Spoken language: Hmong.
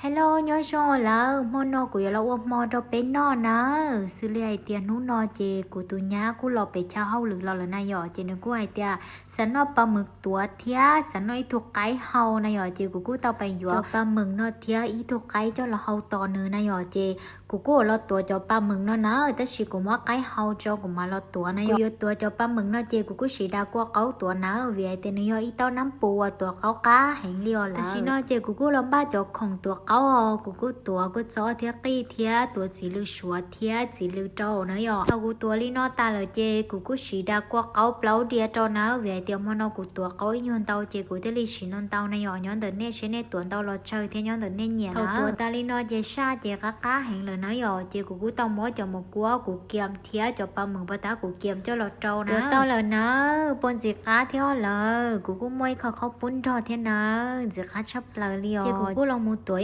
Hello, nyob zoo lawm, hmo no kuv yuav los ua hmo rau peb noj nawb. Xws li hais tias hnub no ces kuv tus nyab kuj los pem chaw hauj lwm los lawm na yom, ces nws kuj hais tias xav noj paj meem tuav thiab xav noj ib tug qaib hau na yom, ces kuv kuj tau pais yuav cov paj meem no thiab ib tug qaib coj los hau tos nws na yom, ces kuv kuj los tuav cov paj meem no nawb, tab sis kuv muab qaib hau tso kuv mam los tuav na yom. Kuv yuav tuav cov paj meem no ces kuv kuj siv dav kua qaub tuav nawb, vim hais tias nws yog ib taub nab pus uas tuav qaub qab heev li os lawm. Tam sim no ces kuv kuj los npaj cov khoom tuav qaub os, kuv kuj tuav kua txob thiab qij thiab tuav txiv lws suav thiab txiv lws rau na yom. Thaum kuv tuav li no tas lawm ces kuv kuj siv dav kua qaub plaub diav rau nawb, vim hais tias hmo no kuv tuav qaub ib nyuag ntau ces kuv thiaj li siv ntau ntau na yom. Nyob ntawm nej seb nej tuav ntau los tsawg thiab nyob ntawm nej nyiam. Thaum tuav tas li no ces saj ces qab qab heev lawm na yom, ces kuv kuj tau muab cov mos kuab kuv kiam thiab cov paj meem pas tab kuv kiam coj los rau na. Tuav tau lawm nawb, puas ntxim qab thiab lawm. Kuv kuj muaj ib qho qaub pub nrog thiab nawb, ntxim qab tshaj plaws li os. Ces kuv kuj los mus tuav